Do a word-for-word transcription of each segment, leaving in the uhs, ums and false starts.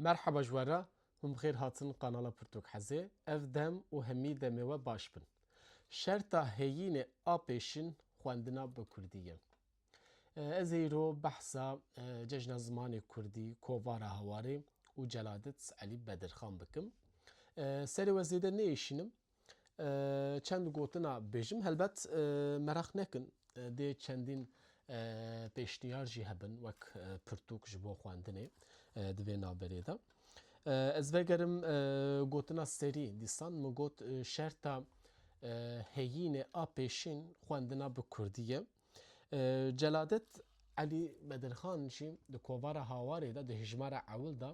Merheba ji we re, hûn bi xêr hatin kanala Pirtûk Hezê. Ev dem û hemî demê we baş bin. Şerta heyînê a pêşîn xwendina bi kurdî ye. E, ez ê îro behsa, e, Cejna Zimanê Kurdî, Kovara Hawarê û Celadet Elî Bedirxan bikim. E, serê we zêde nêêşînim. E, çend gotina bêjim. Helbet, e, meraq nekin. E, dê çendîn, e, pêşniyar jî hebin, wek, e, pirtûk ji bo xwendinê, e, di vê navberê de. E, ez vegerim, e, gotina serî dîsan. Min got, e, şerta, e, heyînê a pêşîn xwendina bi kurdî ye. E, Celadet Elî Bedirxan jî di Kovara Hawarê de, di hijmara ewil de,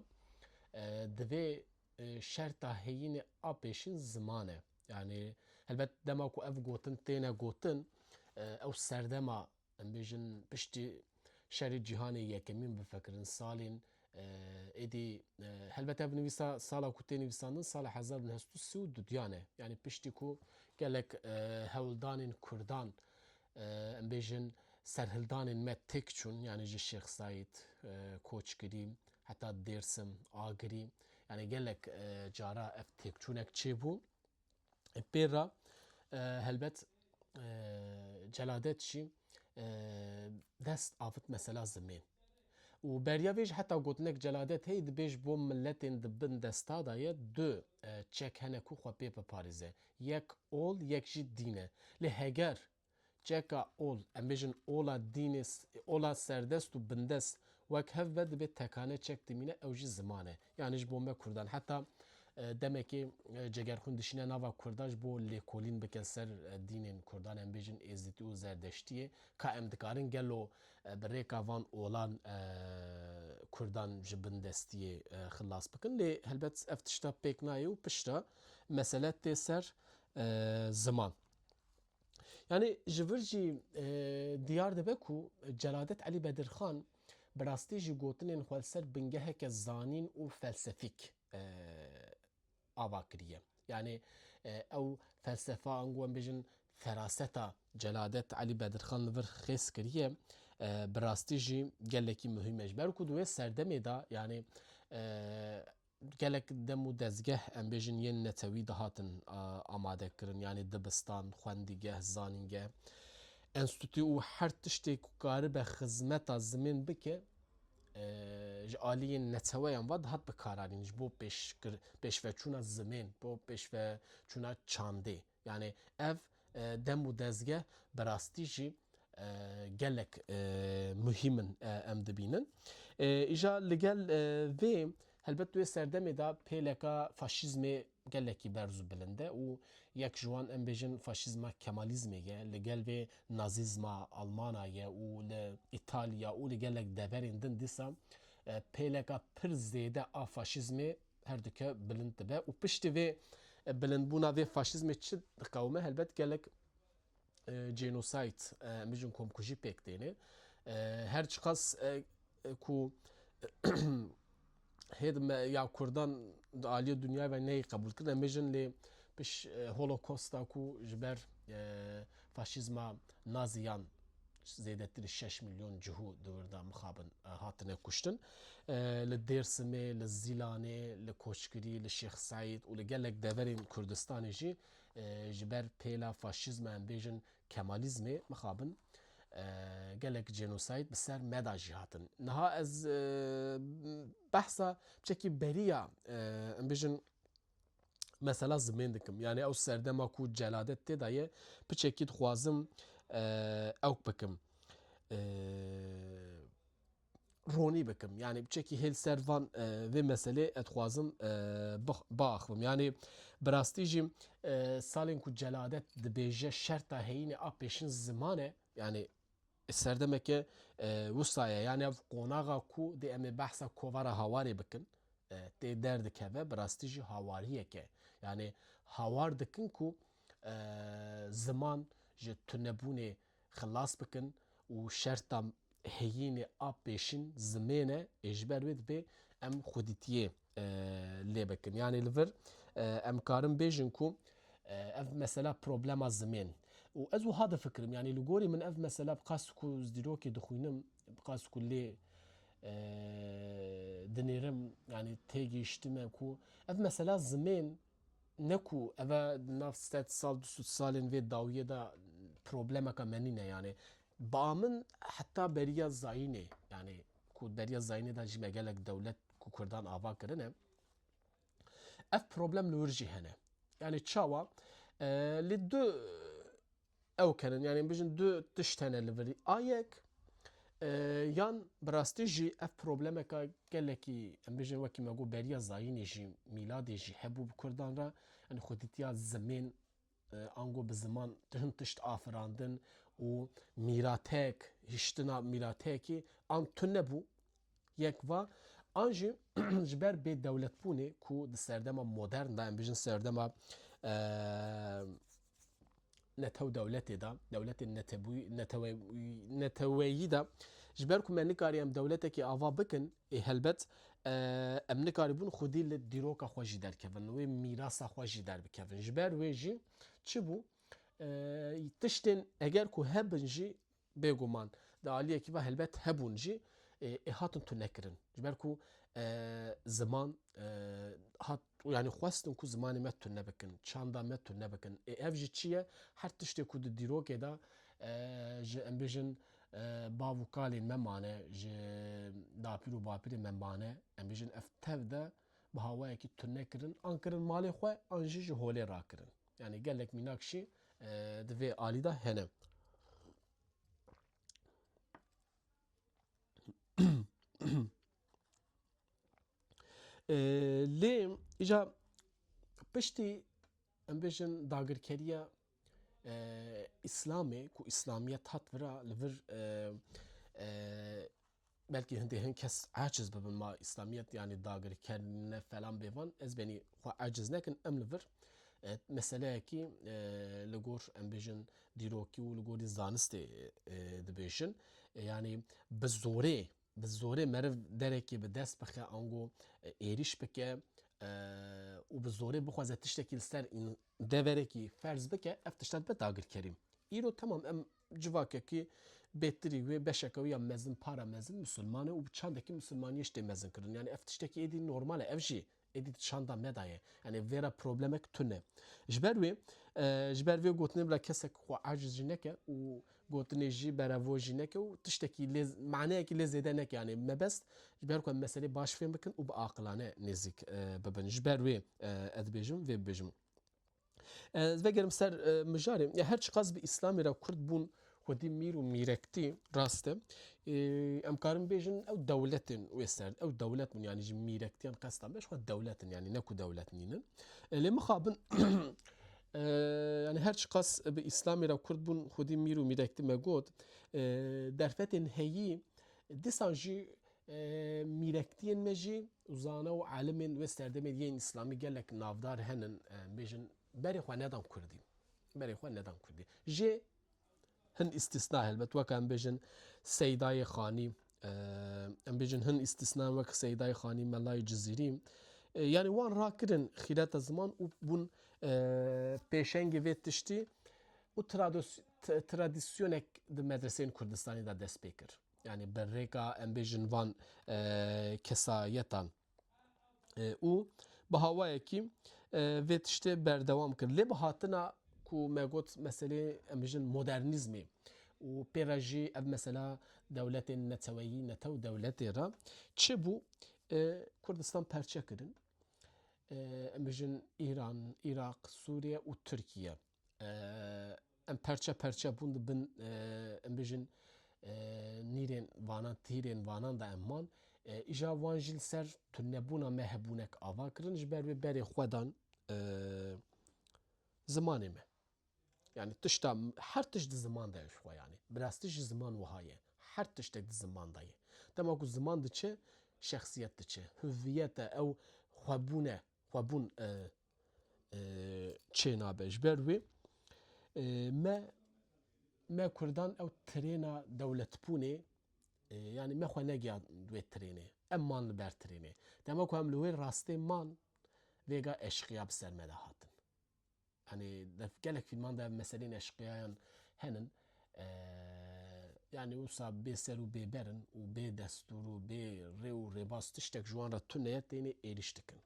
e, divê, e, şerta heyînê a pêşîn ziman e. Yanî, helbet dema ku ev gotin têne gotin, e, ew serdema, em bêjin, piştî şerê cîhanê yekemîn bifikirin, salên, e, êdî, e, helbet ev nivîsa sala ku tê nivîsandin, sala hezar û neh sed û sî û duduyan e. Yanî piştî ku gelek, e, hewldanên kurdan, e, em bêjin, serhildanên me têk çûn, yanî ji Şêx Sayîd, e, Koçgirî, heta Dêrsim, Agirî, yanî gelek, e, cara ev têkçûnek çêbû. E, pê re, e, helbet, e, Celadet jî, e, dest avit mesela zimên. Û beriya vê jî heta gotinek Celadet heye, dibêj bo miletên di bin desta de ye, du, e, çek hene ku xwe pê biparêze. Yek ol, yek jî dîn e. Lê heger çeka ol, em bêjin ola dînê s-, ola serdest û bindest wek hev be, dibê tekane çek dimîne, ew jî ziman e. Yanî ji bo me kurdan. Heta, e, demekê, e, Cegerxwîn dişîne nava kurda ji bo lêkolîn bike ser, e, dînên kurdan, em bêjin êzidî û zerdeştiyê. Ka em dikarin gelo, e, bi rêka van olan, e, kurdan ji bindestiyê, e, xilas bikin. Lê helbet ev tişta pêk nayê û piştre mesele tê ser, e, ziman. Yanî ji vir jî, e, diyar dibe ku Celadet Elî Bedirxan bi rastî jî gotinên xwe li ser bingeheke zanîn û felsefîk, e, ava kiriye. Yanî, e, ew felsefa, ango em bêjin feraseta Celadet Elî Bedirxan li vir xêz kiriye, e, bi rastî jî gelekî muhîm e. Ji ber ku di wê serdemê de, yanî, e, gelek dem û dezgeh, em bêjin, yên netewî dihatin, a, amade kirin, yanî dibistan, xwendîgeh, zanîngeh, enstîtû û her tiştê ku karibe xizmeta zimên bike, e, ji aliyên neteweyan ve dihat bikaranîn ji bo pêşkir-, pêşveçûna zimên, bo pêşveçûna çandê. Yanî ev, e, dem û dezgeh bi rastî jî, e, gelek, e, muhîm in, e, em dibînin. E, îja li gel, e, vê helbet wê serdemê de pêleka faşîzmê gelekî berz û bilind e û yek ji wan, em bêjin, faşîzma kemalizmê ye, li gel vê nazîzma almana ye û li Îtalya û li gelek deverên din dîsa, e, pêleka pir zêde a faşîzmê her dike bilind dibe û piştî vê, e, bilindbûna vê faşîzmê çi diqewime? Helbet gelek, e, genocide, e, em bêjin komkujî pêk têne. E, her çiqas, e, e, ku hêd me ya Kurdan di aliyê dinyayê ve neyê qebûl kirin, em bêjin lê piş, e, Holokosta ku ji ber, e, faşîzma Naziyan zêdetirî şeş milyon cihû di wir de mixabin, e, hatine kuştin. E, li Dêrsimê, li Zîlanê, li Koçgirî, li Şêx Seîd û li gelek deverên Kurdistanê jî, e, ji ber pêla faşîzma, em bêjin, kemalizmê mixabin, e, gelek genocide bi ser me de jî hatin. Niha ez, e, behsa piçekî beriya, e, em bêjin, mesela zimên dikim. Yanî ew serdema ku Celadet tê de ye, piçekî dixwazim, e, ewk bikim. E, ronî bikim. Yanî piçekî hêl ser van, e, vê meselê ez dixwazim, e, bix-, biaxivim. Yanî bi rastî jî, e, salên ku Celadet dibêje şerta heyînê a pêşin ziman e. Yanî serdemeke, e, wisa ye. Yanî ev qonaxa ku dê em ê behsa kovara Hawarê bikin, e, tê derdikeve, bi rastî jî hawariyek e. Yanî hawar dikin ku, e, ziman ji tunebûnê xilas bikin û şerta heyînê a pêşîn zimên e, ê ji ber wê dibê em xwedîtiyê, e, lê bikin. Yanî li vir, e, em karin bêjin ku, e, ev mesela problema zimên. Û ez wiha difikirim, yanî li gorî min ev mesela bi qas ku ez dîrokê dixwînim, bi qas ku lê, e, dinêrim, yani têgihiştime ku ev mesela zimên ne ku eve di nav sed sal, du sed salên vê dawiyê de problemeka me nîne yani. Ba min heta beriya zayînê, yani ku beriya zayînê de jî me gelek dewlet ku Kurdan ava kirine, ev problem li wir jî hene. Yani çawa? E, li du ew kenin, yani em bijin du tişt hene li vir. A yek, e, yan bi rastî jî ev problemeka gelekî, em bijin wekî me got beriya zayînê jî, mîladê jî hebû bi Kurdan re, yani xwedîtiya zimên, e, ango bi ziman hin tişt afirandin û mîratek, hiştina mîratekî an tune bû, yek va, an jî ji ber bêdewletbûnê ku di serdema modern de, em bijin serdema, e, netew dewletê de, dewletên netebûyî, netewe-, neteweyî de, ji ber ku me nikarî em dewletekî ava bikin, ê helbet, e, em nikarîbûn xwedî li dîroka xwe jî derkevin, wê mîrasa xwe jî derbikevin. Ji ber wê jî çi bû? E, tiştên eger ku hebin jî, bêguman di aliyekî ve helbet hebûn jî, e, ê hatin tunekirin. Ji ber ku, e, ziman, e, hat, yani xwestin ku zimanê me tune bikin, çanda me tune bikin. Ê, ev jî çi ye? Her tiştê ku di dîrokê de, e, ji, em bêjin, e, bav û kalên me mane, ji dapîr û bapîrê me mane, em bêjin ev tev de bi hawayekî tune kirin, an kirin malê xwe, an jî ji holê rakirin. Yani gelek mînak jî, e, di vê alî de hene. E, lê îca piştî em bêjin dagirkeriya, e, Îslamê ku Îslamiyet hat vira li vir, e, e, belkî hindê hin kes aciz bibin, ma Îslamiyet yani dagirkerine falan bêvan, ez benî xwe aciz nekin, em li vir, e, meseleyekî, e, li gor em bêjin dîrokî û li gorî zanistê, e, dibêjin. E, yani bi zorê, bi zorê meriv derekê bi dest bixe, ango, e, êrîş bike, e, û bi zorê bixwaze tiştekî li ser în-, deverekî ferz bike, ev tişta dibe dagirkerî. Îro temam em civakekî bêtirî wê, beşeke wê ya mezin, para mezin misilman e û bi çandekî misilmaniyê jî tê mezin kirin. Yani ev tiştekî êdî normal e, ev jî êdî di çanda me de ye. Yani vê re problemek tune. Ji ber wê, e, ji ber vê gotinê bila kesek xwe aciz jî neke û gotinê jî berevo jî neke û tiştekî lê, maneyekî lê zêde neke. Yani mebest ji ber ku em meselê baş fêm bikin û bi aqilane nêzîk, e, bibin. Ji ber wê, e, ez dibêjim, vê bibêjim. Ez vegerim ser, e, mijarê. Ya her çiqas bi Îslamê re Kurd bûn xwedî mîr û mîrektî, rast e. E, em karin bêjin ew dewletên wê ser, ew dewlet bûn, yani ji mîrektiyan qesta me, ji xwe dewlet in, yani ne ku dewlet nînin. E, lê mixabin, e, yani her çiqas bi Îslamê re Kurd bûn xwedî mîr û mîrektî me got, e, derfetên heyî, dîsan jî, e, mîrektiyên me jî û zane û alimên wê serdemê yên Îslamî gelek navdar henin, e, bêjin berê xwe nedan Kurdî. Berê xwe nedan Kurdî. Jê hin îstîsna helbet, wek em bêjin Seydayê Xanî, e, em bêjin hin îstîsna wek Seydayê Xanî, Melayê Cizîrî. E, yani wan rakirin xîreta ziman û bûn, e, pêşengê vê tiştî û trados-, t-, tradisyonek di medreseyên Kurdistanê de dest pê kir. Yani bi rêka em bêjin van, e, kesayetan. E, û bi hawayekî, e, vê tiştê berdewam kir. Lê bi hatina ku me got meselê em bêjin modernîzmê û pê re jî ev mesela dewletên neteweyî, netew dewletê re çi bû? E, Kurdistan perçe kirin. E, em bêjin Îran, Îraq, Sûriye û Tirkiye. E, em perçe perçe bûn di bin, e, em bêjin, e, nîrên vanan, tîrên vanan de em man. E, îja wan jî li ser tunebûna me hebûnek ava kirin, ji ber wê berê xwe dan, e, zimanê me. Yani tişta, her tişt di ziman de ye ji xwe yani. Bi rastî jî ziman wiha ye. Her tiştek di ziman de ye. Dema ku ziman diçe, şexsiyet diçe. Hüviyet e, ew xwebûn e. Xwebûn, e, e, çênabe. Ji ber wê, e, me, me Kurdan ew trêna dewletbûnê, e, yani me xwe negiya wê trênê. Em man li ber trênê. Dema ku em li wê rastê man, vêga eşqiya bi ser me de hatin. Hani def-, gelek fîlman de ev meselên eşqiyayan henin. E, Yani wisa bê ser û bê ber in û bê destûr û bê rê û rêbaz tiştek ji wan re tune ye, têne êrîş dikin.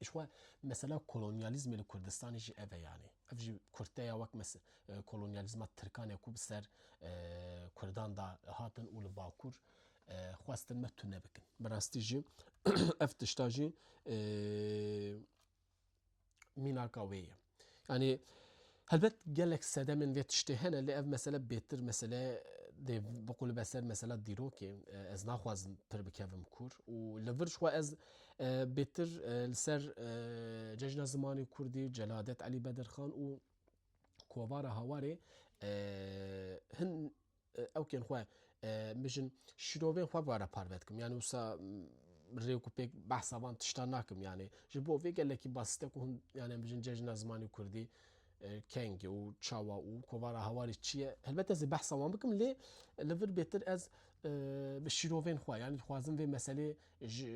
Ji xwe mesela kolonyalîzmê li Kurdistanê jî ev e yani. Ev jî kurteya wek mes-, e, kolonyalîzma Tirkan e ku bi ser, e, Kurdan de hatin û li Bakur, e, xwestin me tune bikin. Bi rastî jî ev tişta jî, e, mînaka wê ye. Yani helbet gelek sedemên vê tiştê hene, lê ev mesele bêtir mesele dê biqulbe ser mesela dîrokê. E, ez naxwazim pir bikevim kûr. Û li vir ji xwe ez, e, bêtir, e, li ser, e, Cejna Zimanê Kurdî, Celadet Elî Bedirxan û Kovara Hawarê, e, hin, e, ewkên xwe, e, bijin şîrovên xwe bi we re parve dikim. Yani wisa, m, rêk û pêk behsa van tiştan nakim. Yani ji bo vê gelekî basîte ku hûn, yani em bijin Cejna Zimanê Kurdî, e, kengî û çawa û Kovara Hawarê çi ye? Helbet ez ê behsa wan bikim, lê li vir bêtir ez, e, bi şîrovên xwe, yani dixwazim vê meselê ji,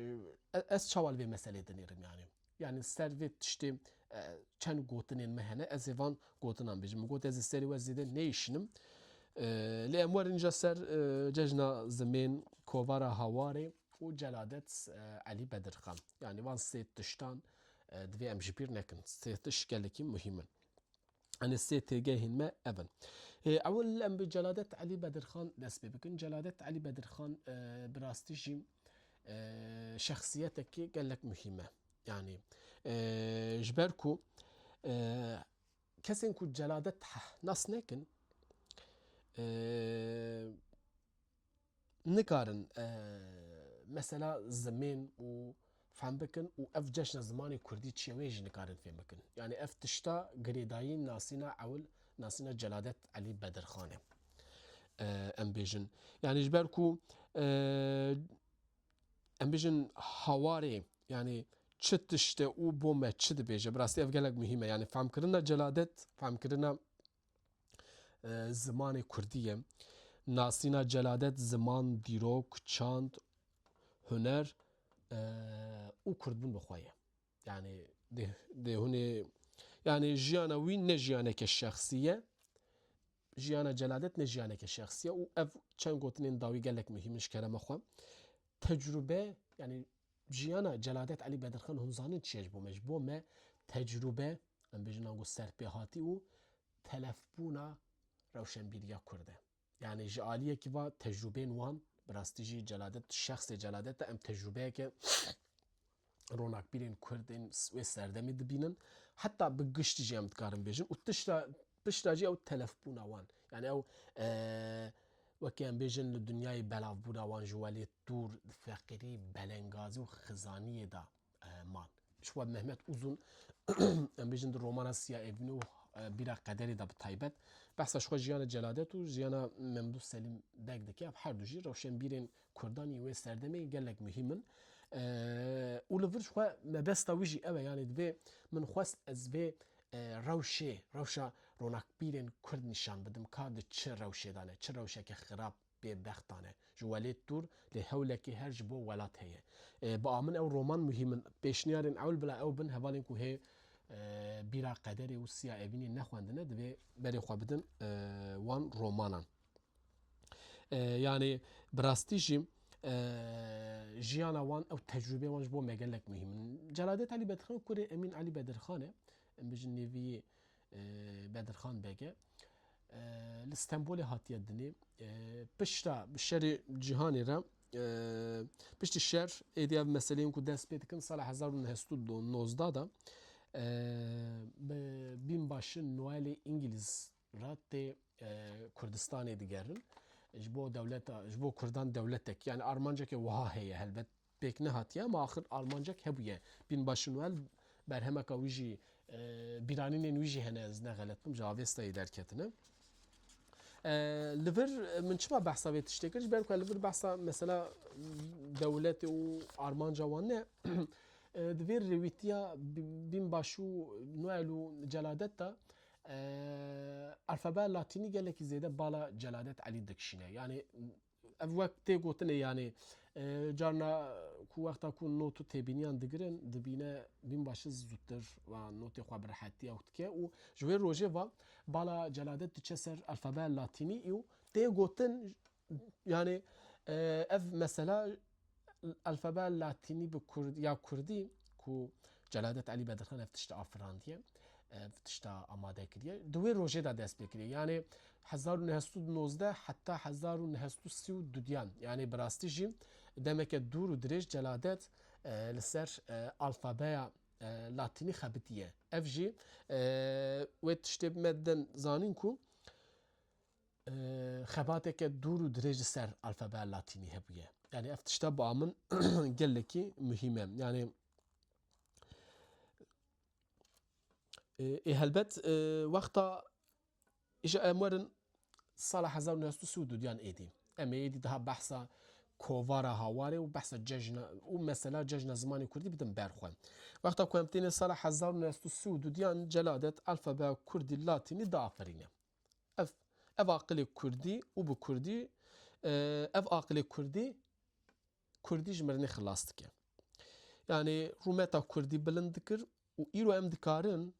e, ez çawa li vê meselê dinêrim yani. Yani ser vê tiştê, e, çend gotinên me hene, ez ê van gotinan bêjim. Min got ez ê serê we zêde neyşinim. E, lê em werin ja ser, e, Cejna Zimên, Kovara Hawarê û Celadet, e, Elî Bedirxan. Yani van sê tiştan, e, divê em ji bîr nekin. Sê tişt gelekî muhîm in. Hani sê têgehên me ev in. E, ewil em bi Celadet Elî Bedirxan dest pê bikin. Celadet Elî Bedirxan, e, bi rastî jî, e, şexsiyetekî gelek muhîm e. Yani, e, ji ber ku, e, kesên ku Celadet nas nekin, e, nikarin, e, mesela zimên û fehm bikin û ev ceşna zimanê kurdî çi ye, wê jî nikarin fêm bikin. Yani ev tişta girêdayî nasîna ewil, nasîna Celadet Elî Bedirxan e. E, em bêjin. Yani ji ber ku, e, em bêjin hawarê, yani çi tişt e û bo me çi dibêje. Bi rastî ev gelek muhîm e. Yani fehmkirina Celadet, fehmkirina, e, zimanê kurdî ye. Nasîna Celadet ziman, dîrok, çand, huner, e, û kurdbûn bi xwe ye. Yani dê, dê hûn ê, yani jiyana wî ne jiyaneke şexsî ye. Jiyana Celadet ne jiyaneke şexsî ye û ev çend gotinên dawî gelek muhîm in ji kerema xwe. Tecrûbe, yani jiyana Celadet Elî Bedirxan hûn zanin çi ye ji bo me? Ji bo me tecrûbe, em bêjin ango serpêhatî û telefbûna rewşenbîriya kurd e. Yani ji aliyekî va tecrûbeyên wan, bi rastî jî Celadet, şexsê Celadet de em tecrûbeyeke ronakbîrên kurd ên s-, wê serdemê dibînin. Heta bi giştî jî em dikarin bêjin. Û tişta, pişta jî ew telefbûna wan. Yani ew, e, weke em bêjin li dinyayê belavbûna wan ji welêt dûr, feqîrî, belengazî û xizaniyê de, e, man. Ji xwe Mehmet Uzun, em bêjin di romana Siya Evînî û, e, Bîra Qederê de bi taybet behsa ji xwe jiyana Celadet û jiyana Memdûh Selîm Beg dike. Ev her du jî rewşenbîrên kurdan yên wê serdemê gelek muhîm in. E, û li vir ji xwe mebesta wî jî ew e, yanî divê min xwest ez vê, e, rewşê, rewşa ronakbîrên kurd nîşan bidim, ka di çi rewşê de ne, çi rewşeke xirab bêbextan e. Ji welêt dûr, lê hewlekî her ji bo welat heye. E, bi a min ew roman muhîm in. Pêşniyarên ewil bila ew bin, hevalên ku hê, e, Bîra Qederê û Siya Evînê nexwendine, divê berê xwe bidin, e, wan romanan. E, yani bi rastî jî, e, jiyana wan, ew tecrûbê wan ji bo me gelek muhîm in. Celadet Elî Bedirxan kurê Emîn Elî Bedirxan e. Em bijin nêviyê, e, Bedirxan Beg e. E, li Stenbolê hatiye dinê. E, pişta bi şerê cîhanê re, e, piştî şer êdî ev meseleyên ku dest pê dikin sala hezar û neh sed û nozdeh de, e, bi bînbaşi Noelê Îngilîz re tê, e, Kurdistanê digerin. Ji bo dewleta, ji bo Kurdan dewletek, yani armanceke wiha heye, helbet pêk nehatiye, ama axir armancek hebûye. Bînbaşi Noel berhemeka wî jî, e, bîranînên wî jî hene, ez ne xelet bim, ji Avestayê derketine. E, li vir, e, min çima behsa vê tiştê kir? Ji ber ku li vir behsa mesela dewletê û armanca wan ne. E, di vê rêwîtiya Bî-, Bînbaşî û Noel û Celadet de, e, alfabeya latînî gelekî zêde bala Celadet Elî dikişîne. Yani ev wek tê gotinê, yani, e, carna ku wexta ku not û têbîniyan digirin, dibîne Bînbaşî zûtir va notê xwe bi rehetî ew dike û ji wê rojê va bala Celadet diçe ser alfabeya latînî û Tê gotin, yani, e, ev mesela alfabeya latînî bi kurd, ya kurdî ku Celadet Elî Bedirxan ev tiştî afirandiye, ev tişta amade kiriye. Di wê rojê de dest pê kiriye. Yani hezar û neh sed û nozdeh heta hezar û neh sed û sî û duyan. Yani bi rastî jî demeke dûr û dirêj Celadet, e, li ser, e, alfabeya, e, latînî xebitiye. Ev jî, e, wê tiştê me den zanîn ku, e, xebateke dûr û dirêj li ser alfabeya latînî hebûye. Yani ev tişta ba min gelekî muhîm e. Yani, e, ê helbet, e, wexta îja em werin sala hezar û neh sed û sî û duyan êdî. Em ê êdî daha behsa kovara Hawarê û behsa cejna û mesela cejna zimanê kurdî bidin ber xwe. Wexta ku em têne sala hezar û neh sed û sî û duyan Celadet alfabeya kurdî latînî diafirîne. Ev, ev aqilê kurdî û bi kurdî, e, ev aqilê kurdî, kurdî ji mirinê xilas dike. Yani rûmeta kurdî bilind dikir û îro em dikarin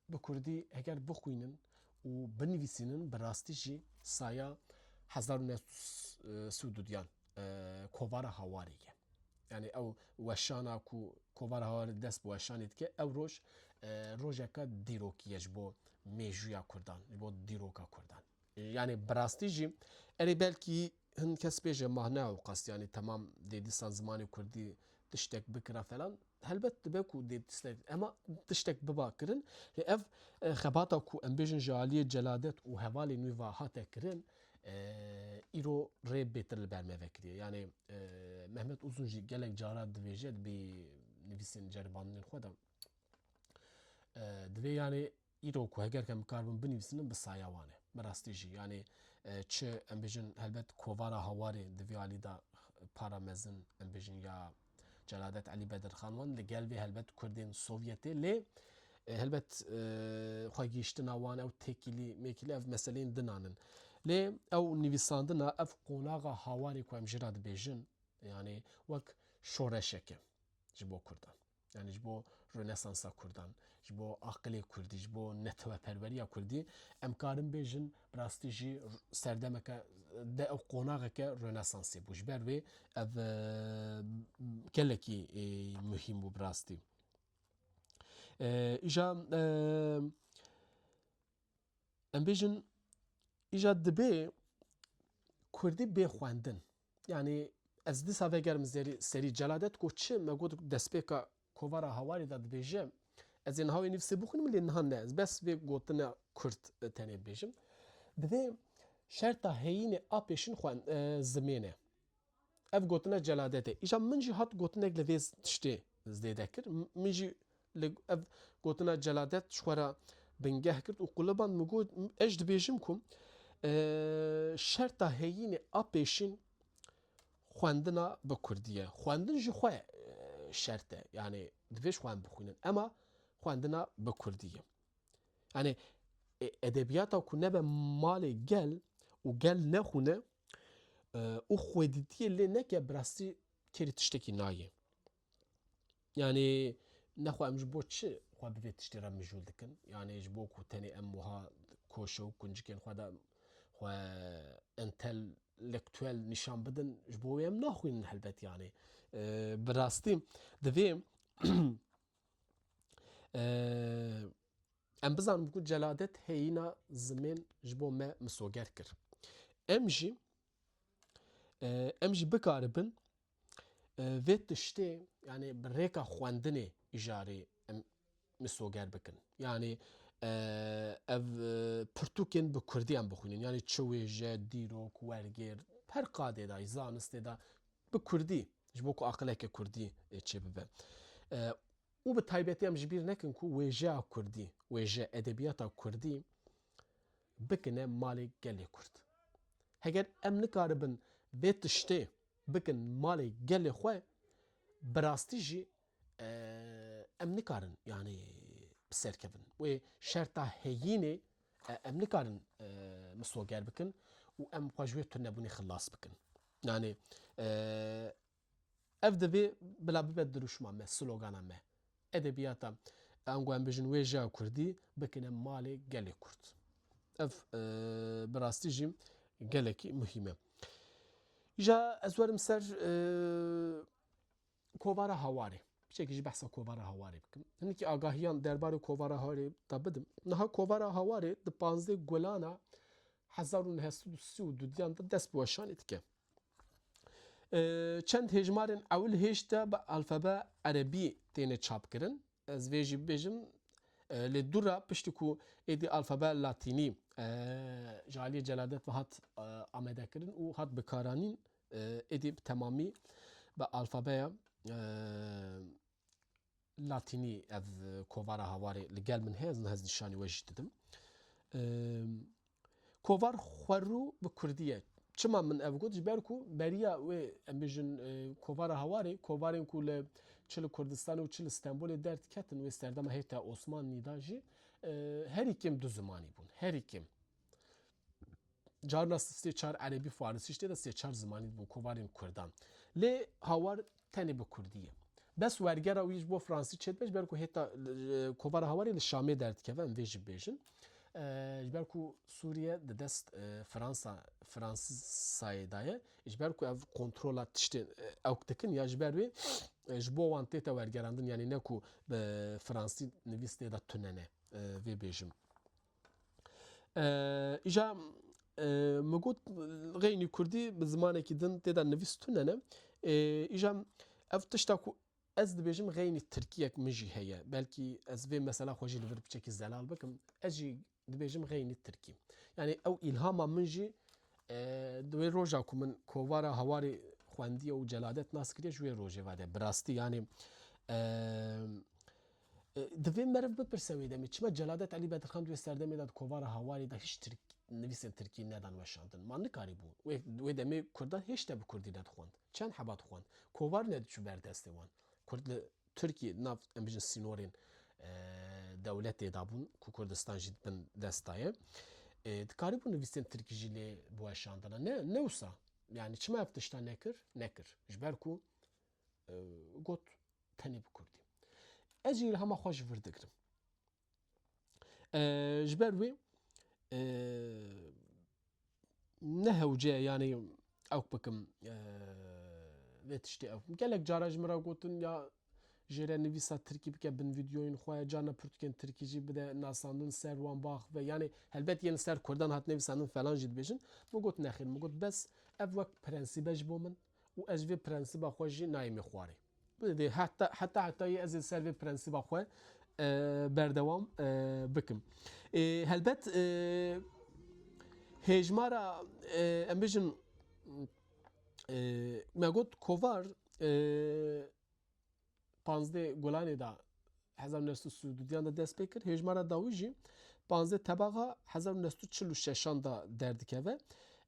bi kurdî heger bixwînin û binivîsînin, bi rastî jî saya hezar û neh sed û sî û duyan, e, kovara Hawarê ye. Yani ew weşana ku kovara Hawarê dest bi weşanê dike, ew roj, e, rojeka dîrokî ye ji bo mêjûya kurdan, ji bo dîroka kurdan. Yani bi rastî jî erê belkî hin kes bêje mah ne ewqas, yani temam dê dîsan zimanê kurdî tiştek bikira falan. Helbet dibe ku dê tiştek, ema tiştek biba kirin. Lê ev, e, xebata ku em bêjin ji aliyê Celadet û hevalên wî ve hate kirin, e, îro rê bêtir li ber me vekiriye. Yani, e, Mehmet Uzun jî gelek cara dibêje, di bî nivîsên ceribandinên xwe de, e, divê yani îro ku heger em karibin binivîsînin bi saya wan e. Bi rastî jî, yani, e, çi em bêjin, helbet kovara Hawarê di vî alî de para mezin, em bêjin, ya Celadet Elî Bedirxan wan li gel vê helbet kurdên Sovyetê lê, e, helbet, e, xwe gihîştina wan ew têkilî mêkilî ev meseleyên dinan in. Lê ew nivîsandina, ev qonaxa Hawarê ku em jê re dibêjin, yani wek şoreşek e ji bo kurdan. Yani ji bo Rönesansa kurdan, ji bo aqilê kurdî, ji bo neteweperweriya kurdî, em karin bêjin, bi rastî jî serdemeke de ew qonaxeke Rönesansê bû. Ji ber wê ev, e, gelekî, e, muhîm bû bi rastî. E, îja, e, em bêjin, îja dibê kurdî bê xwendin. Yani ez dîsa vegerim zerî, serî Celadet ku çi me got destpêka kovara Hawarê de dibêje, ez ê niha wê nivîsê bixwînim, lê niha ne. Ez bes vê gotina kurt, e, tenê bêjim. Divê şerta heyînê a pêşîn xwen-, e, zimên e. Ev gotina Celadet e. Îja min jî hat gotinek li vê tiştê zêde kir. M-, min jî li ev gotina Celadet ji xwe re bingeh kir û quliband, min got, ez dibêjim ku, e, şerta heyînê a pêşîn xwendina bi kurdî ye. Xwendin ji xwe, e, şert e. Yani divê ji xwe em bixwînin. Ema xwendina bi kurdî ye. Yani, e, edebiyata ku nebe malê gel û gel nexwîne, e, û xwedîtiyê lê neke, bi rastî kêrî tiştekî nayê. Yani, nexwe em ji bo çi xwe bi vê tiştê re mijûl dikin? Yani, ji bo ku tenê em wiha koşe û kuncikên xwe de xwe entelektuel nîşan bidin, ji bo wê em naxwînin helbet yani. E, bi rastî divê, e, em bizanin ku Celadet heyîna zimên ji bo me misoger kir. Em jî, e, em jî bikaribin, e, vê tiştê, yani bi rêka xwendinê îjarê em misoger bikin. Yani, e, ev, e, pirtûkên bi kurdî em bixwînin. Yani çi wêje, dîrok, wergêr, her qadê de, zanistê de bi kurdî, ji bo ku aqileke kurdî, e, çêbibe. E, û bi taybetî em ji bîr nekin ku wêjeya kurdî, wêje, edebiyata kurdî bikine malê gelê kurd. Heger em nikaribin vê tiştê bikin malê gelê xwe, bi rastî jî, e, em nikarin, yani, bi ser kevin. Wê şerta heyînê, e, em nikarin, e, misoger bikin û em xwe ji wê tunebûnê xilas bikin. Yani, e, Ev divê bila bibe dirûşma me, slogana me. Edebiyata, ango em bêjin, wêjeya kurdî bikine malê gelê kurd. Ev, e, bi rastî jî gelekî muhîm e. Îja ez werim ser, e, kovara Hawarê. Piçekî jî behsa kovara Hawarê bikim. Hinekî agahiyan derbarê kovara Hawarê da bidim. Niha kovara Hawarê di panzdeh Gulana hezar û neh sed û sî û dudiyan de dest bi weşanê dike. E, çend hêjmarên ewil hêj de bi alfabe erebî têne çapkirin. Ez vê jî bibêjim, e, lê dû re piştî ku êdî alfabe latînî, e, ji aliyê Celadet ve hat, e, amadekirin û hat bikaranîn, e, êdî bi temamî bi alfabeya, e, latînî ev kovara Hawarê li gel min heye, ez niha ez nîşanî we jî didim. E, Kovar xwerû bi kurdî ye. Çima min ev got? Ji ber ku beriya wê, em bêjin, e, kovara Hawarê, kovarên ku li, çi li Kurdistanê û çi li Stenbolê derdiketin, wê serdema hêta Osmanlî de jî, e, herî kêm du zimanî bûn. Herî kêm. Carna sê çar erebî, farisî, ji tê de sê çar zimanî bûn kovarên kurdan. Lê Hawar tenê bi kurdî ye. Bes wergera wî ji bo fransî çêdibe, ji ber ku hêta, e, kovara Hawarê li Şamê derdikeve, em vê jî bibêjin. E, ji ber ku Sûriye di dest, e, Fransa, Fransayê de ye, ji ber ku ev kontrola tiştê, e, ewk dikin, ya ji ber wê, e, ji bo wan tête wergerandin, yanî ne ku bi fransî nivîs tê de tune ne, e, vê bêjim. E, îja, e, min got, xeynî kurdî bi zimanekî din tê de nivîs tune ne. E, îja ev tişta ku ez dibêjim, xeynî tirkiyek min jî heye. Belkî ez vê mesela xwe jî li vir piçekî zelal bikim. Ez jî dibêjim xeynî tirkî. Yanî ew îlhama min jî, e, di wê roja ku min kovara Hawarê xwendiye û Celadet nas kiriye, ji wê rojê ve de. Bi rastî, yanî, e, e, divê meriv bipirse wê demê, çima Celadet Elî Bedirxan di wê serdemê de di kovara Hawarê de hiç tirk-, nivîsên tirkî nedan weşandin? Ma nikarîbû. Wê, wê demê kurdan hêşte bi kurdî nedixwend. Çend heba dixwend? Kovar nediçû ber destê wan. Kurd li Tirkiyê, nav, em bijin sînorên, e, dewletê de bûn, ku Kurdistan jî di bin dest de ye. E, dikarîbû nivîsên tirkî jî lê biweşandina. Ne, ne wisa. Yani çima ev tişta nekir? Nekir. Ji ber ku, e, got tenê bi kurdî. Ez jî îlhama xwe ji vir digirim. E, ji ber wê, e, ne hewce ye, yani, ewk bikim, e, vê tiştê ewk bikim. Gelek cara ji min re gotin, ya jê re nivîsa tirkî bike bin vîdyoyên xwe, carna pirtûkên tirkî jî bide nasandin, ser wan baxve. Yani, helbet yên ser kurdan hat nivîsandin falan jî dibêjin. Min got, nexêr, min got, bes ev wek prensîbe ji bo min û ez ji vê prensiba xwe jî nayêmê xwarê. Dê heta, heta, hetayê ez ê ser vê prensiba xwe, e, berdewam, e, bikim. E, helbet, e, hêjmara, e, em bijin, e, me got kovar, e, panzdeh Gulanê de hezar û neh sed û sî û duyan de dest pê kir. Hêjmara dawî jî panzdeh Tebaxa hezar û neh sed û çil û şeşan de derdikeve.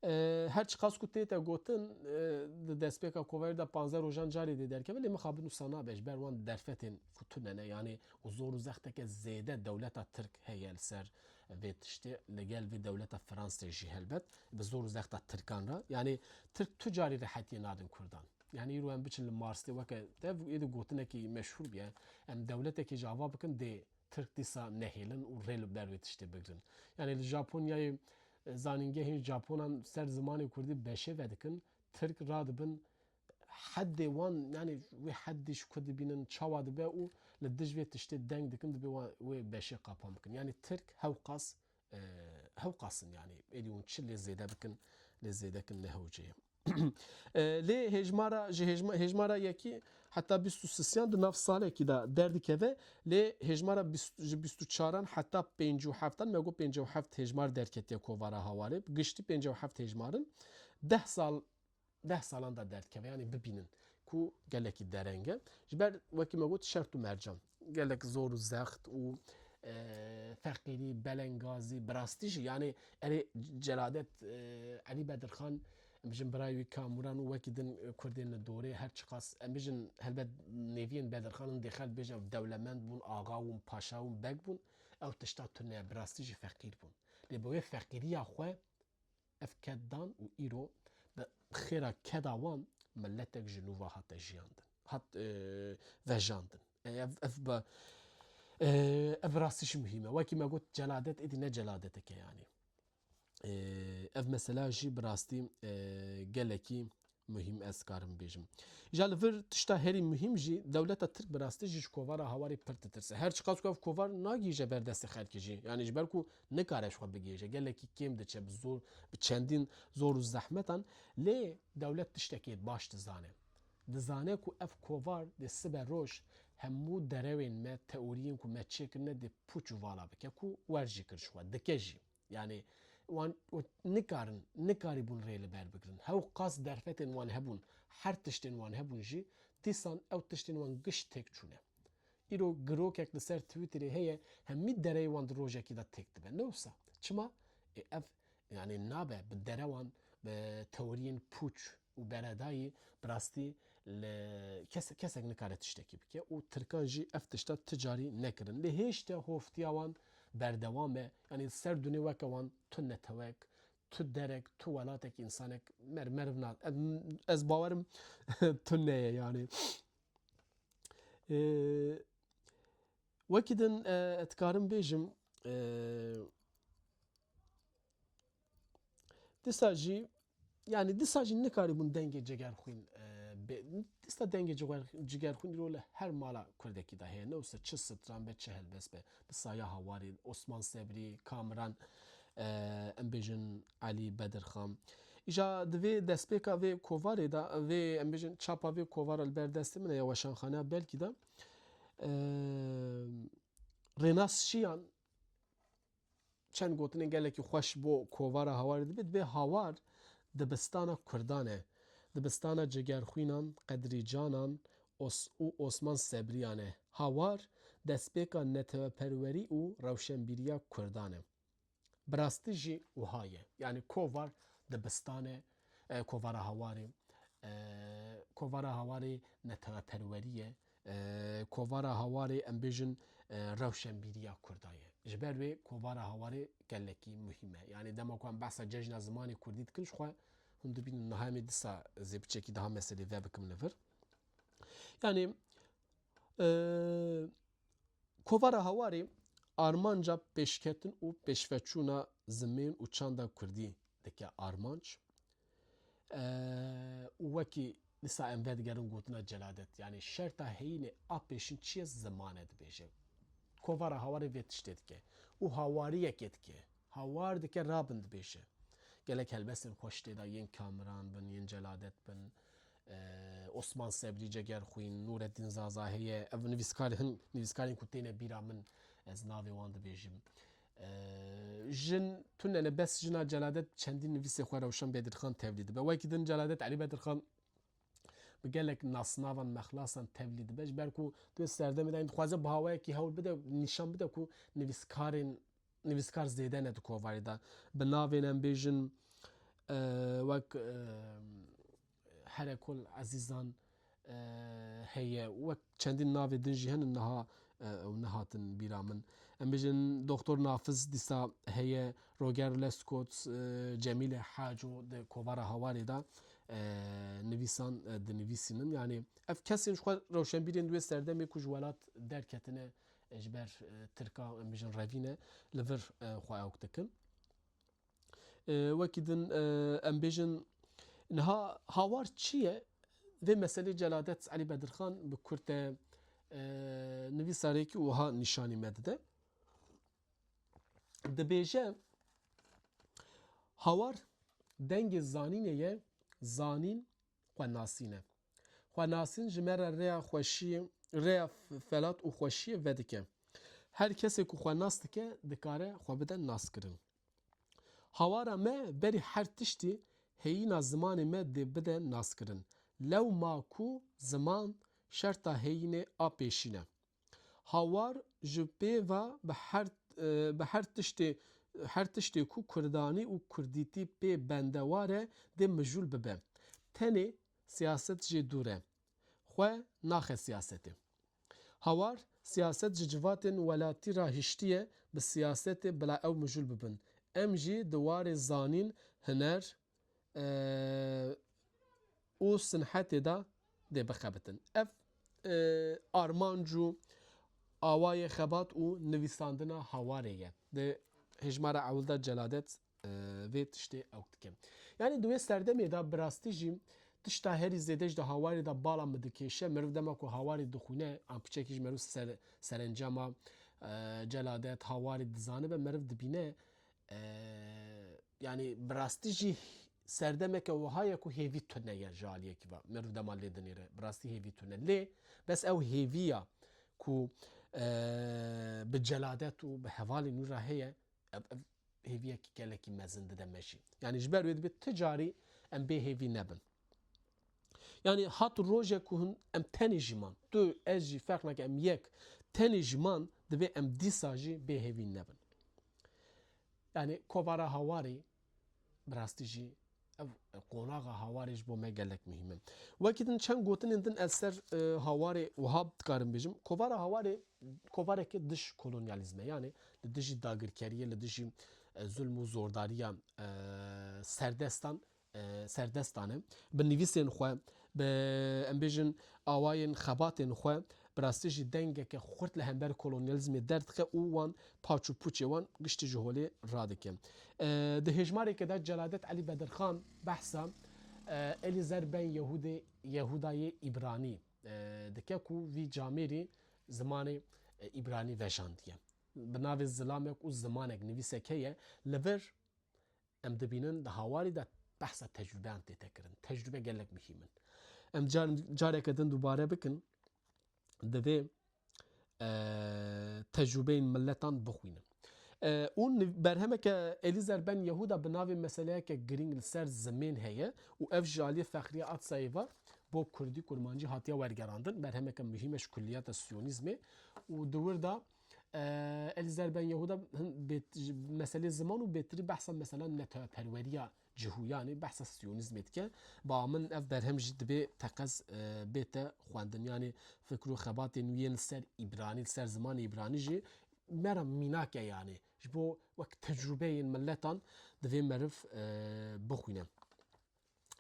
E, her çiqas ku tête gotin, e, di destpêka kovarê de panzdeh rojan carê dê derkeve, lê mixabin wisa nabe, ji ber wan derfetên ku tune ne, yani û zor û zexteke zêde dewleta Tirk heye li ser vê tiştê, li gel vê dewleta Fransê jî helbet, bi zor û zexta Tirkan re. Yani Tirk tu carî rehetiyê nadin Kurdan. Yani îro em biçin li Marsê weke dev êdî gotinekî meşhûr bûye. Em dewletekê ji ava bikin dê Tirk dîsa nehêlin û rê li ber wê tiştê bigrin. Yani li Japonyayê, e, zanîngehên Japonan ser zimanê Kurdî beşê vedikin, Tirk radibin heddê wan, yani wê heddî ji ku dibînin çawa dibe û li dij vê tiştê deng dikin, dibe wan wê beşê qapan bikin. Yani Tirk hewqas, e, hewqas in, yani êdî hûn çi lê zêde bikin, lê zêde kin ne hewce ye. E, lê hêjmara, ji hêjma-, hêjmara yekî heta bîst û sisiyan di nav salekî de derdikeve, lê hêjmara bîst, ji bîst û çaran heta pêncî û heftan, me got pêncî û heft hêjmar derketiye kovara Hawarê, giştî pêncî û heft hêjmar in, deh sal, deh salan de derdikeve, yani bibînin ku gelekî dereng e. Ji ber wekî me got şert û mercan. Gelek zor û zext û, e, feqîrî, belengazî, bi rastî jî, yani erê Celadet, e, Elî Bedirxan, em bijin birayê wî Kamuran û wekî din, e, Kurdên li dorê, her çiqas, em bijin helbet nêviyên Bedirxan in dê xelk bêje ew dewlemend bûn, axa bûn, paşa bûn, beg bûn, ew tişta tune ye, bi rastî jî feqîr bûn. Lê bi wê feqîriya xwe, ev ked dan û îro bi xêra keda wan miletek ji nû ve hate jiyandin, hat, e, vejandin. E, ev, ev bi, e, ev rastî jî muhîm e. Wekî me got, celadet êdî ne celadeteke, yanî. Ee, ev mesela jî bi rastî, e, gelekî muhîm ez karim bêjim. Îja li vir tişta herî muhîm jî dewleta Tirk bi rastî jî ji kovara Hawarê pir ditirse. Her çiqas ku ev kovar nagihîje ber destê xelkê jî. Yanî ji ber ku nikare ji xwe bigihîje. Gelekî kêm diçe bi zor, bi çendîn zor û zehmetan. Lê dewlet tiştekê baş dizane. Dizane ku ev kovar dê sibe roj hemû derewên me, teoriyên ku me çêkirine dê pûç û vala bike ku wer jî kir ji xwe, dike jî. Yanî wan, wan nikarin, nikarîbûn rê li ber bigirin. Hew qas derfetên wan hebûn, her tiştên wan hebûn jî, dîsan ew tiştên wan giş têk çûne. Îro girokek li ser Twitterê heye, hemî dereyê wan di rojekî de têk dibe. Ne wisa? Çima? Ê, ev, yanî nabe bi derewan, bi teoriyên pûç û beredayî bi rastî li kes-, kesek nikare tiştekî bike û Tirkan jî ev tişta ti carî nekirin. Lê hêşte hoftiya wan berdewam e. Yanî ser dunê weke wan tu netewek, tu derek, tu welatek, însanek mer-, meriv na-, em, ez bawerim tune ye yanî. Ee, wekî din, e, dikarim bêjim, e, dîsa jî, yanî dîsa jî nikarîbûn dengê Cegerxwîn, e, bê, dîsa dengê Ciger-, Cigerxwîn îro li her mala Kurdekî de heye. Ne wisa çi stran be, çi helbest be. Bi saya Hawarî, Osman Sebrî, Kamiran, e, em bêjin Elî Bedirxan. Îja di vê destpêka vê kovarê de, vê, em bêjin çapa vê kovara li ber destê min e, ya Weşanxaneya Belkî de, e, Rênas Şiyan çend gotinên gelekî xweş bo kovara Hawarê dibe, dibê Hawar dibistana Kurdan e. Dibistana Cegerxwînan, Qedrîcanan, Os-, û Osman Sebriyan e. Hawar destpêka neteweperwerî û rewşenbîriya Kurdan e. Bi rastî jî wiha ye. Yanî kovar dibistan e, e, kovara Hawarê, e, kovara Hawarê neteweperwerî ye, e, kovara Hawarê em bêjin, e, rewşenbîriya Kurda ye. Ji ber wê kovara Hawarê gelekî muhîm e. Yanî dema ku em behsa cejna zimanê Kurdî dikin ji xwe hûn dibînin niha em ê dîsa zê piçekî daha meselê vebikim li vir. Yanî, e, Kovara Hawarê armanca pêşketin û pêşveçûna zimên û çanda kurdî dike armanc. Eee, û wekî dîsa em vedigerin gotina Celadet, yanî şerta heyînê a pêşîn çi ye? Ziman e dibêje. Kovara Hawarê vê tiştê dike û hawariyekê dike. Hawar dike rabin dibêje. Gelek helbestên xweş tê de yên Kamiran bin, yên Celadet bin, e, Osman Sebrî, Cegerxwîn, Nûreddîn Zaza heye. Ev nivîskar hin, nivîskarên ku têne bîra min, ez navê wan dibêjim. E, jin tune ne, bes jina Celadet çendîn nivîsê xwe Rewşen Bedirxan tevlî dibe. Wekî din Celadet Elî Bedirxan bi gelek nasnavan, mexlasan tevlî dibe. Ji ber ku tu serdemê de dixwaze bi hawayekî hewl bide, nîşan bide ku nivîskarên nivîskar zêde ne di kovarê de. Bi navên em bêjin, e, wek, e, Herekol Ezîzan, e, heye, wek çendîn navê din jî hene niha, e, ew nehatin bîra min. Em bêjin Doktor Nafiz dîsa heye, Roger Lescot, e, Cemîle Haco di kovara Hawarê de, e, nivîsan, e, dinivîsînin. Yanî ev kesên ji xwe rewşenbîrên di wê serdemê ku ji welat derketine, e, ji ber, e, Tirka, em bêjin revîne, li vir, e, xwe ewk dikin. E, wekî din, e, em bêjin, niha Hawar çi ye? Vê meselê Celadet Elî Bedirxan bi kurt e, e, nivîsarêkî wiha nîşanî me dide. Dibêje, Hawar dengê zanînê ye, zanîn xwenasîn e. Xwenasîn ji me re rêya xweşiyê, rêya f-, felat û xweşiyê vedike. Her kesê ku xwe nas dike, dikare xwe bide naskirin. Hawara me berî her tiştî heyîna zimanê me dê bide naskirin. Lewma ku ziman şerta heyînê a pêşîn e. Hawar ji pê ve bi her, e, bi her tiştê, her tiştê ku kurdanî û kurdîtî pê bendewar e, dê mijûl bibe. Tenê siyaset jê dûr e. Xwe naxe siyasetê. Hawar siyaset ji civatên welatî re hiştiye, bi siyasetê bila ew mijûl bibin. Em jî di warê zanîn, huner, e, û sinhetê de dê bixebitin. Ev, e, armanc û awayê xebat û nivîsandina Hawarê ye. Di hejmara ewil de Celadet e, vê tiştê ew dike. Yanî di wê serdemê de bi rastî jî tişta herî zêde ji di hawarê de bala min dikêşe, meriv dema ku hawarê dixwîne, an piçekî ji meriv ser, serencama, e, celadet, hawarê dizanibe, meriv dibîne, e, yanî bi rastî jî serdemeke wiha ye ku hêvî tune ye ji aliyekî ve. Meriv dema lê dinêre, bi rastî hêvî tune. Lê bes ew hêviya ku, e, bi celadet û bi hevalên wî re heye, ev, ev hêviyekî gelekî mezin dide me jî. Yanî ji ber wê dibê ti carî em bê hêvî nebin. Yanî hat rojek ku hûn em tenê jî man. Tu, ez jî, ferq nake, em yek tenê jî man, divê em dîsa jî bê hêvî nebin. Yanî kovara hawarê, bi rastî jî ev qonaxa hawarê ji bo me gelek muhîm e. Wekî din çend gotinên din ez ser, e, hawarê wiha dikarim bêjim. Kovara hawarê kovareke dij kolonyalîzm e. Yanî li dijî dagirkeriyê, li dijî, e, zulm û zordariya, e, serdestan, e, serdestan e. Bi nivîsên xwe, bi, em bêjin, awayên xebatên xwe, bi rastî jî dengeke xurt li hember kolonyalîzmê derdixwe û wan paç û pûçê wan giştî ji holê radike. E, di hêjmareke de Celadet Elî Bedirxan behsa, e, Elîzer ben Yehûdê, Yehûdayê Îbranî, e, dike ku vî camêrî zimanê, e, Îbranî vejandiye. Bi navê Zilamek û Zimanek nivîsek heye. Li vir em dibînin di hawarî de behsa tecrûbeyan tête kirin. Tecrûbe gelek muhîm in. Em car-, careke din dubare bikin, divê, e, tecrûbeyên miletan bixwînin. E, û niv-, berhemeke Elîzer ben Yehûda bi navê Meseleyeke Girîng li ser Zimên heye û ev ji aliyê Fexriye Atsayê ve bo kurdî kurmancî hatiye wergerandin. Berhemeke muhîm e ji kulliyata siyonîzmê û di wir de, e, Elîzer ben Yehûda hin bêt-, ji meselê ziman û bêtirî behsa mesela neteweperweriya cihûyanê, behsa siyonîzmê dike. Ba min ev berhem jî dibê teqez, e, bête xwendin. Yanî fikr û xebatên wî yên li ser îbranî, li ser zimanê îbranî jî me re mînak e yanî. Ji bo wek tecrûbeyên miletan divê meriv, e, bixwîne.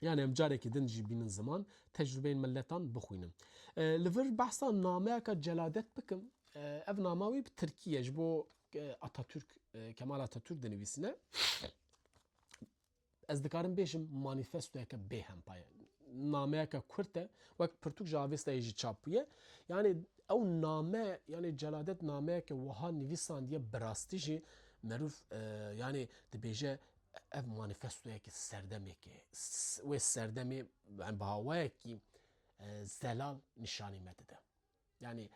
Yanî em carekî din jî bînin ziman, tecrûbeyên miletan bixwînin. E, li vir behsa nameyeka Celadet bikim. E, ev nama wî bi tirkî ye, ji bo, e, Atatürk, e, Kemal Atatürk dinivîsine. Ez dikarim bêjim manîfestoyeke bêhempa ye. Nameyeke kurt e, wek pirtûk ji Avestayê jî çap bûye. Yanî ew name, yanî Celadet nameyeke wiha nivîsandiye, bi rastî jî meriv, e, yanî dibêje ev manîfestoyeke serdemekê, s-, wê serdemê, yanî bi hawayekî, e, zelal nîşanî me dide. Yanî,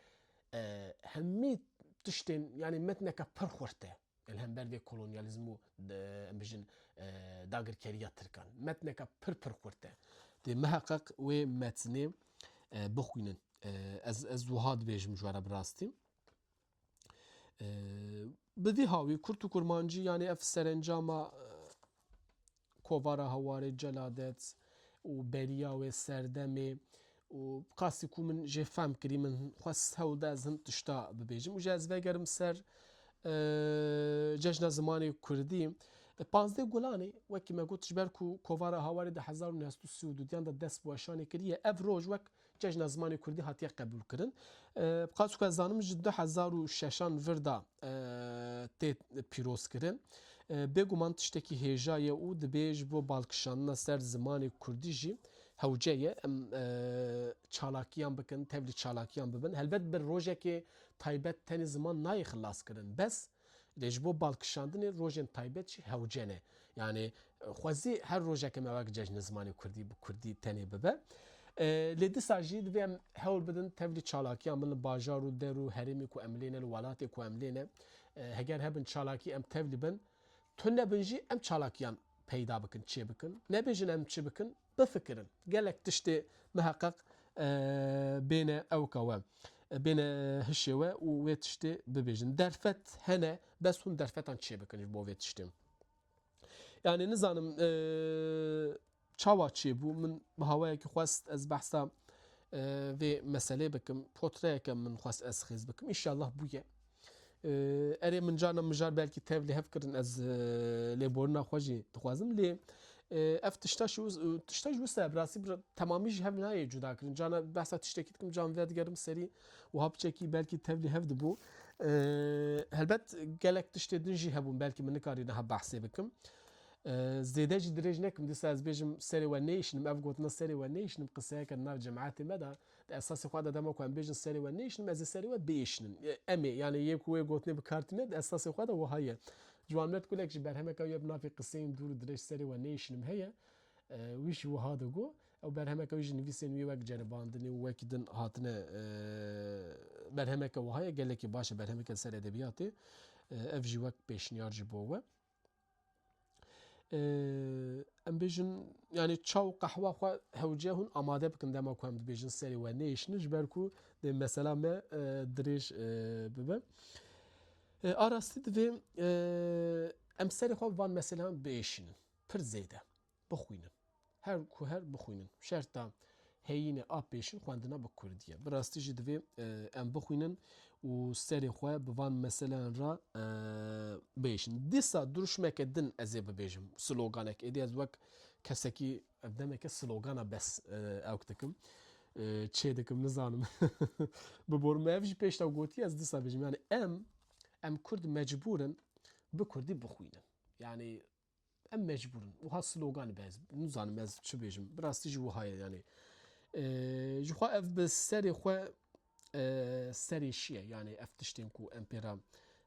e, hemî tiştên, yanî metneke pir xurt e. Li hember vê kolonyalîzm û, e, em bijin, e, dagirkeriya Tirkan. Metneke pir pir xurt e. Dê miheqeq wê metnê, e, bixwînin. E, ez, ez wiha dibêjim ji we re bi rastî. E, bi vî hawî kurt û kurmancî, yanî ev serencama, e, kovara hawarê Celadet û beriya wê serdemê û qasî ku min jê fehm kirî, min xwest hewl da ez hin tişta bibêjim. Û jî ez vegerim ser, e, Cejna Zimanê Kurdî. E, panzdeh Gulanê, wekî me got, ji ber ku kovara hawarê di hezar û neh sed û sî û duyan de dest bi weşanê kiriye, ev roj wek Cejna Zimanê Kurdî hatiye qebûlkirin. E, bi qasî ku ez zanim ji du hezar û şeşan vir de, e, tê pîrozkirin. E, bêguman tiştekî hêja ye û dibê ji bo balkişandina ser zimanê kurdî jî hewce ye. Em, e, çalakiyan bikin, tevlî çalakiyan bibin. Helbet bi rojekê taybet tenê ziman nayê xilaskirin. Bes lê ji bo balkişandinê rojên taybet jî hewce ne. Yanî, e, xwezî her rojeke me wek Cejna Zimanê Kurdî bi kurdî tenê bibe. E, lê dîsa jî divê em hewl bidin tevlî çalakiyan bin li bajar û der û herêmê ku em lê ne, li welatê ku em lê ne. E, heger hebin çalakî em tevlî bin, tune bin jî em çalakiyan peyda bikin, çê bikin. Nebêjin em çi bikin, bifikirin. Gelek tiştê miheqeq, e, bêne ewka we, e, bêne hişê we û wê tiştê bibêjin. Derfet hene, bes hûn derfetan çê bikin ji bo vê tiştê. Yanî nizanim, e, çawa çêbû, min bi hawayekî xwest ez behsa, e, vê meselê bikim. Potreyeke min xwest ez xêz bikim. Înşallah bûye. E, erê min carna mijar belkî tevlî hev kirin, ez, e, lêborina xwe jî dixwazim. Lê, e, ev tişta jî wis-, tişta jî wisa ye, bi rastî bi temamî jî hev nayê cuda kirin. Carna behsa tiştekî dikim, can vedigerim serî wiha piçekî belkî tevlî hev dibû. E, helbet gelek tiştê din jî hebûn, belkî min nikarî niha behsê bikim. E, zêde jî dirêj nekim, dîsa ez bêjim serê we nêşinim, ev gotina serê we nêşinim, qiseyeke di nav cemaetê me de, di esasê xwe de dema ku em bêjin serê we nêşinim, ez ê serê we biêşinim. E, em ê, yani yê ku wê gotinê bi kar tîne, di esasê xwe de wiha ye. Ciwanmerd Gulek jî berhemeke wî ye bi navê Qiseyên dûr û dirêj serê we nêşinim heye. E, wî jî wiha digo, ew berhemeke wî ji nivîsên wî wek ceribandinê û wekî din hatine, e, berhemeke wiha ye, gelekî baş e, berhemeke ser edebiyatê. E, ev jî wek pêşniyar ji bo we. Ee, em bêjin, yani, ça û qehwa xwe hewce hûn amade bikin dema ku em dibêjin serê we nêşinin, ji ber ku dê mesela me, e, dirêj, e, bibe. E, a rastî divê, e, em serê xwe van meselan biêşinin. Pir zêde. Bixwînin. Her ku her bixwînin. Şerta heyînê a pêşin xwendina bi kurdî ye. Bi rastî jî divê, e, em bixwînin û serê xwe bi van meseleyan re, e, biêşin. Dîsa dirûşmeke din ez ê bibêjim. Sloganek. Êdî ez wek kesekî ev demeke slogana bes, e, ewk dikim. E, çê dikim, nizanim. Biborim, me ev jî pêşta gotiye, ez dîsa bêjim. Yani em, em kurd mecbûr in bi kurdî bixwînin. Yani em mecbûr in. Wiha slogan be, ez nizanim ez çi bêjim. Bi rastî jî wiha ye, yani. E, ji xwe ev bi serê xwe, e, serê şiye. Yani ev tiştên ku em pê re,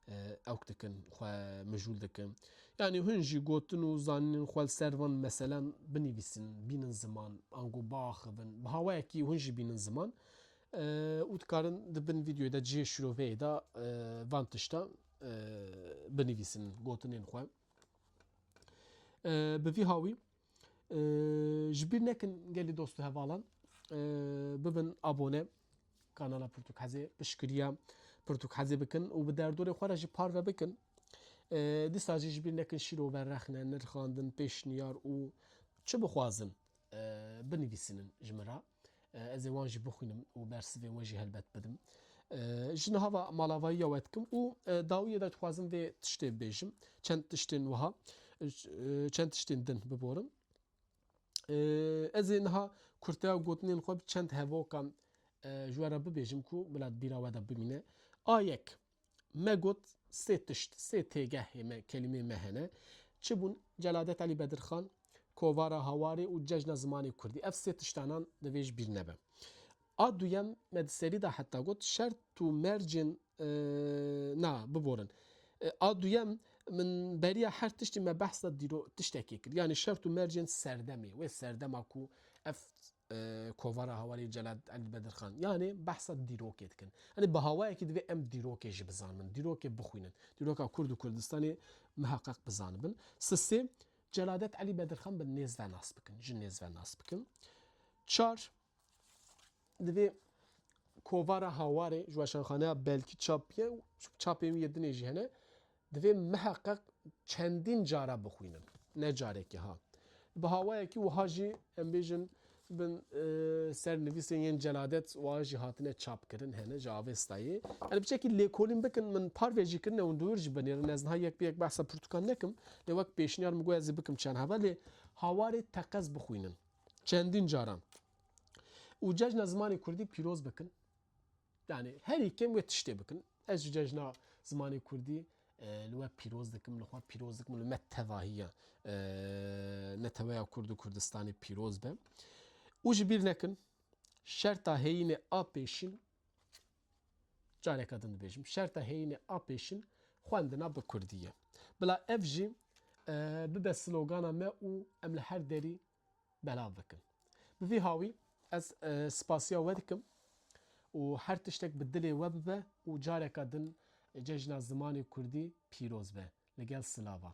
e, ewk dikin, xwe mijûl dikin. Yani hûn jî gotin û zanînên xwe li ser van meselan binivîsin, bînin ziman, ango biaxivin. Bi hawayekî hûn jî bînin ziman. E, û dikarin di bin vîdeoyê de cihê şîroveyê de, e, van tişta, e, binivîsin gotinên xwe. E, bi vî hawî, e, ji bîr nekin gelî dost û hevalan, e, bibin abone kanala Pirtûk Hezê, piştgiriya Pirtûk Hezê bikin û bi derdorê xwe re jî parve bikin. E, dîsa jî ji bîr nekin şîrove, rexne, nirxandin, pêşniyar û çi bixwazin, e, binivîsînin ji min re. E, ez ê wan jî bixwînim û bersivên we jî helbet bidim. E, ji niha ve malavayî ya we dikim û, e, dawiyê de dixwazim vê tiştê bibêjim. Çend tiştên wiha, e, çend tiştên din biborim. E, ez ê niha kurteya gotinên xwe bi çend hevokan, e, ji we re bibêjim ku bila di bîra we de bimîne. A yek, me got sê tişt, sê têgehê me, kelîmê me hene. Çi bûn? Celadet Elî Bedirxan, Kovara Hawarê û Cejna Zimanê Kurdî. Ev sê tiştanan divê ji bîr nebe. A duyem, me di serî de heta got, şert û mercên, e, na, biborin. E, a duyem, min beriya her tiştî me behsa dîro-, tiştekê kir. Yani şert û mercên serdemê, wê serdema ku ev e, Kovara Hawarê Celadet Elî Bedirxan. Yani behsa dîrokê dikin. Hani bi hawayekî divê em dîrokê jî bizanibin. Dîrokê bixwînin. Dîroka Kurd û Kurdistanê miheqeq bizanibin. Sisê, Celadet Elî Bedirxan bi nêz ve nas bikin. Ji nêz ve nas bikin. Çar, divê Kovara Hawarê ji weşanxaneya Belkî çap ye, çapên wî yê dinê jî hene. Divê miheqeq çendîn cara bixwînin. Ne carekê ha. Bi hawayekî wiha jî em bêjin bin, e, sernivîsên yên Celadet wiha jî hatine çapkirin hene ji Avestayê. Yani biçekî lêkolîn bikin, min parve jî kirine û dûr jî binêrin. Ez niha yek bi yek behsa pirtûkan nekim. Lê wek pêşniyar min got ez ê bikim çend heva, lê Hawarê teqez bixwînin. Çendîn caran. Û Cejna Zimanê Kurdî pîroz bikin. Yani herî kêm wê tiştê bikin. Ez ji Cejna Zimanê Kurdî, e, li we pîroz dikim, li xwe pîroz dikim, li me tevahiya, e, neteweya Kurd û Kurdistanê pîroz be. Û ji bîr nekin, şerta heyînê a pêşîn, careka din dibêjim, şerta heyînê a pêşîn xwendina bi kurdî ye. Bila ev jî, e, bibe slogana me û em li her derî belav bikin. Bi vî hawî ez, e, spasiya we dikim û her tiştek bi dilê we bibe û careka din Cejna Zimanê Kurdî pîroz be. Li gel silava.